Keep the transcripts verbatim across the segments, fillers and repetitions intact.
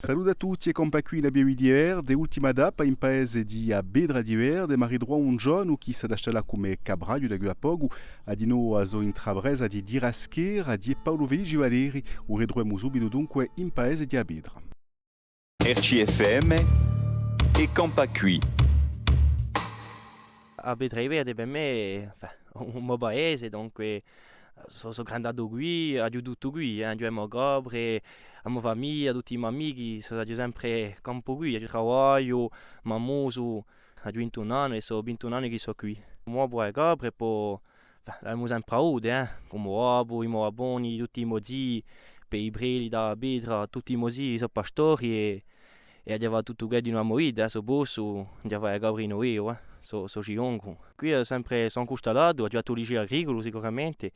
Salute à tutti è campà quì in a pieve di Verde, ultima tappa in paese di a Petra di Verde, ma ritruvà un ghjovanu chì s'hà da stallà cum'è capraghju da quì à pocu, hà dinò a so intrapresa di, di churaschera, hè Paulu Felici Valeri, u ritruvemu subitu dunque in paese di a Petra. R C F M è campà quì. A Petra di Verde per mè, enfin, u mo paese, dunque, sò, sò grandatu quì, aghju tuttu quì, eh, aghju e mo capre, a mo famiglia, tutti i mo amichi, sò, aghju sempre campu quì, aghju travagliu, m'amusu, aghju vintun anni è sò vintun anni chì sò quì. Mo babbu hà e capre, è po, enfin, l'avemu sempre avute, eh, cù mo babbu, i mo babboni, tutti i mo zii, per i predi da Petra, tutti i mo zii sò pastori è è aghju da fà tuttu què dinò a mo vita, eh, s'o possu, aghju da fà e capre dinò eiu, eh, sò, sò ci longu. Quì, eh, sempre sò incustallatu, aghju fattu u liceu agriculu sicuramente,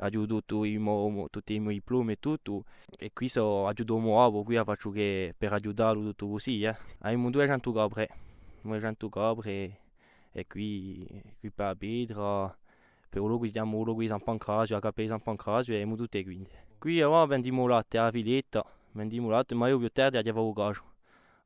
aghju tuttu i mo, mo, tutti i mo diplomi è tuttu, è quì sò, aghju u mo babbu, quì a facciu chè per aiutallu tuttu cusì, eh. Avemu duiecentu capre, duiecentu capre, è quì, quì per a Petra, per u locu, si chjama u locu di San Pancraziu, a cappella di San Pancraziu, è emu tutte quinte. Quì avà vendimu u latte à a filetta, vendimu u latte, ma eiu più tardi aghju da fà u casgiu.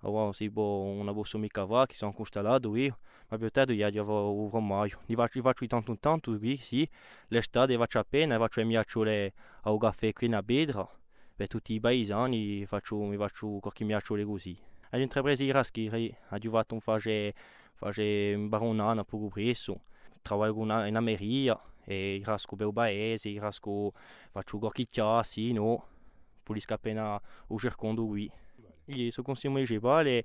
Avà sì, bò, ùn a possu micca fà, chì sò incustallatu eiu, ma più tardi aghju da fà u furmagliu. Li facciu, li facciu di tantu in tantu quì, sì, l'estate facciu appena, facciu e miacciule à u caffè quì in a Petra, per tutti i paisani, facciu, mi facciu qualchì miacciule cusì. Aghju intrapresu di churaschera, aghju fattu un face, face un par un annu, à pocu pressu. Travagliu cù una, in a meria, è churascu per u paese, churascu, facciu qualchì chjassa, nò, puliscu appena u circondu quì. Eiu sò cunsigliu municipale, eh,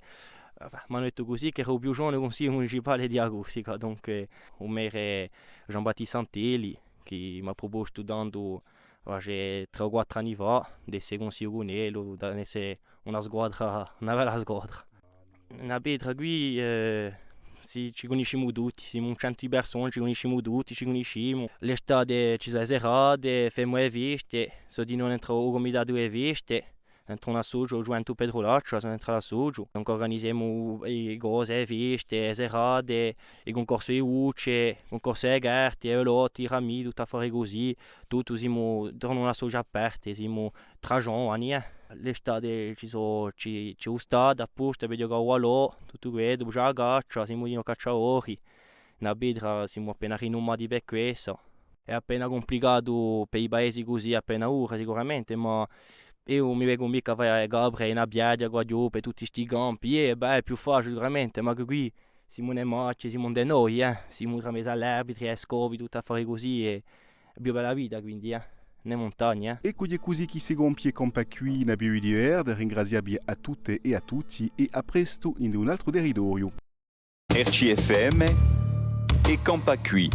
m'anu dettu cusì ch'eru u più ghjovanu cunsigliu municipale di a Corsica, dunque, u merre Jean-Baptiste Santelli, chì m'hà prupostu tandu, face trè o quattru anni fà, d'esse cunsigliu cun ellu, d'esse una squadra, una bella squadra. In a Petra quì, eh, sì, ci cunniscimu tutti, simu un centu di persone, ci cunniscimu tutti, ci cunniscimu. L'estate ci sò e serate, femu e feste, sò dinò dentru u cumitatu di e feste, dentru un associu, u Ghjuventù Petrulaccia, sò dentru à l'associu. Dunque urganizemu e cose, e feste, e serate, i cuncorsi di vuce, cuncorsi di carte, i lotti, i rami, tutti affari cusì. Tuttu, simu torna una socia à parte, simu trà ghjovani, eh. L'estate ci sò, ci, ci hè u stade apposta per ghjucà à u ballò, tuttu què, dopu ci hè a caccia, simu dinò cacciadori. In a Petra simu appena rinumati per quessa. Hè appena cumplicatu per i paesi cusì, appena ora sicuramente, ma eiu ùn mi vecu micca à fà e capre in a piaghja quaghjò per tutti sti campi, eh, bè, hè più faciule sicuramente, ma chì quì simu in e machje, simu ind'è noi, eh. Simu tramezzu à l'arbitri, à i scopi, tutti affari cusì, è hè più bella vita, quindi, eh. In e muntagne, eh. Eccu, hè cusì chì si compie campà quì in a pieve di Verde, ringraziavvi à tutte è à tutti, è à prestu in un altru territoriu. R C F M è campà quì.